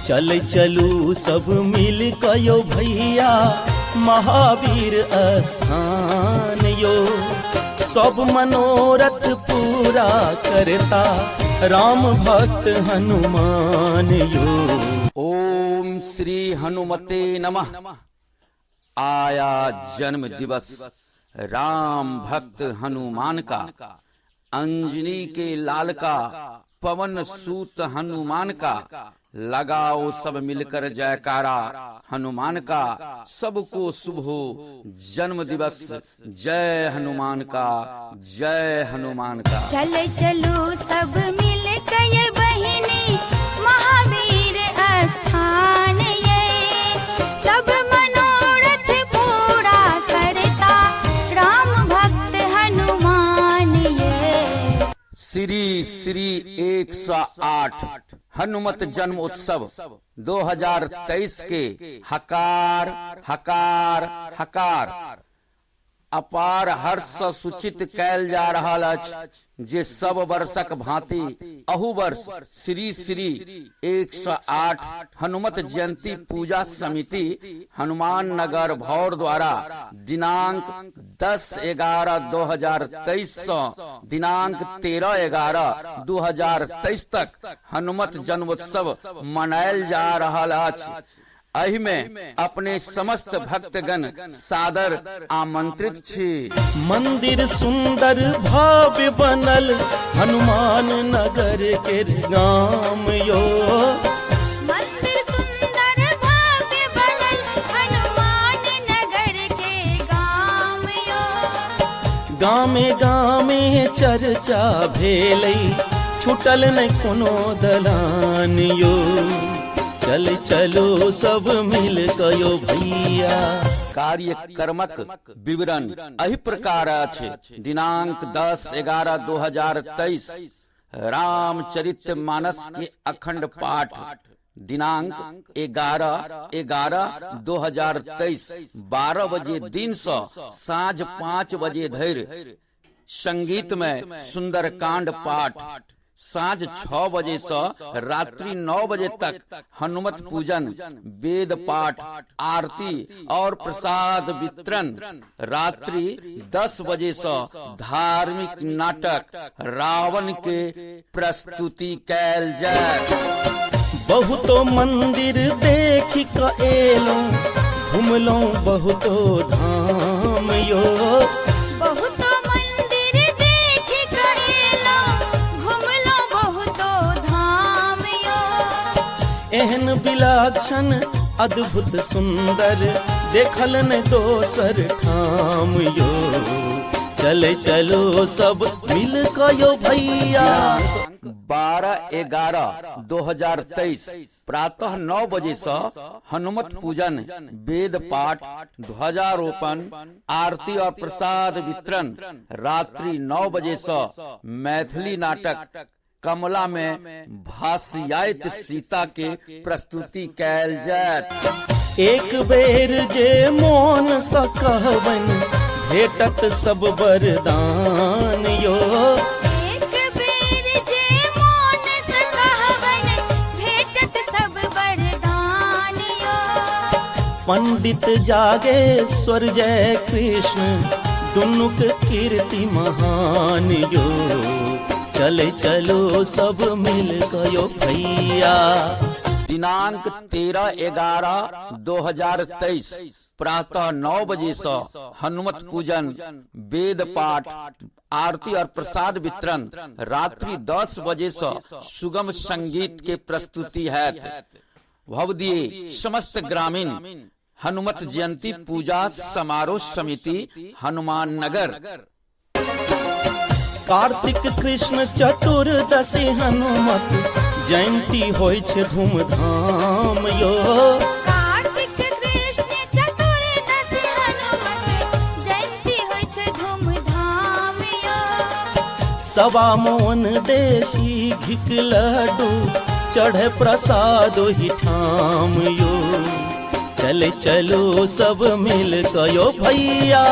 चल चलू सब मिल कयो भैया महावीर स्थान यो। सब मनोरथ पूरा करता राम भक्त हनुमान यो। ओम श्री हनुमते नमः। आया जन्म दिवस राम भक्त हनुमान का, अंजनी के लाल का, पवन सूत हनुमान का। लगाओ सब मिलकर जयकारा हनुमान का। सबको शुभ हो जन्म दिवस, जय हनुमान का, जय हनुमान का। चल चलो सब मिल के बहिनी महावीर स्थान ये। सब मनोरथ पूरा करता राम भक्त हनुमान ये। श्री श्री 108 हनुमत जन्म उत्सव 2023 के हकार हकार हकार अपार हर्ष सँ सूचित कैल जा रहल अछि जे सब वर्षक भांति अहू वर्ष श्री श्री 108 हनुमत जयंती पूजा समिति हनुमान नगर भौर द्वारा दिनांक 10/11/2023 सँ दिनांक 13/11/2023 तक हनुमत जन्मोत्सव मनायल जा रहल अछि। एहि में अपने समस्त भक्तगण सादर आमंत्रित छी। मंदिर सुंदर भव्य बनल हनुमान नगर के गाम यो। मंदिर सुंदर भव्य बनल हनुमान नगर के गाम यो। गामे गामे चर्चा भेलै छूटल नहि कोनो दलान यो। चल चलो सब मिल कयो भैया। कार्यक्रमक विवरण एहि प्रकार अछि। दिनांक 10/11/2023 रामचरित मानस के अखंड पाठ। दिनांक 11/11/2023 12 बजे दिन सँ साँझ 5 बजे धरि संगीत में सुंदरकांड पाठ। साँझ 6 बजे सँ रात्रि 9 बजे तक हनुमत पूजन, वेद पाठ, आरती और प्रसाद वितरण। रात्रि 10 बजे सँ धार्मिक नाटक रावण के प्रस्तुति कैल जायत। बहुतो मंदिर देख क एलौं घुमलौं बहुतो धाम यो। बहुतो मंदिर देख के एलौं घुमलौं बहुतो धाम यो। एहन विलक्षण अद्भुत सुंदर देखल न दोसर ठाम यो। चले चलो सब मिल कयो भैया। 12/11/2023 प्रातः 9 बजे सँ हनुमत पूजन, वेद पाठ, ध्वजारोपण, आरती और प्रसाद वितरण। रात्रि 9 बजे सँ मैथिली नाटक कमला में भासियाइत सीता के प्रस्तुति कैल जायत। एक बेर जे मोन सँ कहबनि भेटत सब वरदान यो। एक बेर जे मोन से कहबनि भेटत सब वरदान यो। पंडित जागेश्वर जय कृष्ण दुनुक कीर्ति महान यो। चले चलो सब मिल गयो भैया। दिनांक 13/11/2023 प्रातः 9 बजे सँ हनुमत पूजन, वेद पाठ, आरती और प्रसाद वितरण। रात्रि 10 बजे सँ सुगम संगीत के प्रस्तुति हैत। भवदीय समस्त ग्रामीण हनुमत जयंती पूजा समारोह समिति हनुमान नगर। कार्तिक कृष्ण चतुर्दशी हनुमत जयंती होइ छै धूमधाम यो। कार्तिक कृष्ण चतुर्दशी हनुमत जयंती होइ छै धूमधाम यो। सवा मोन देशी घिक लड्डू चढ़े प्रसाद ओहि ठाम यो। चल चलो सब मिल गयो भैया।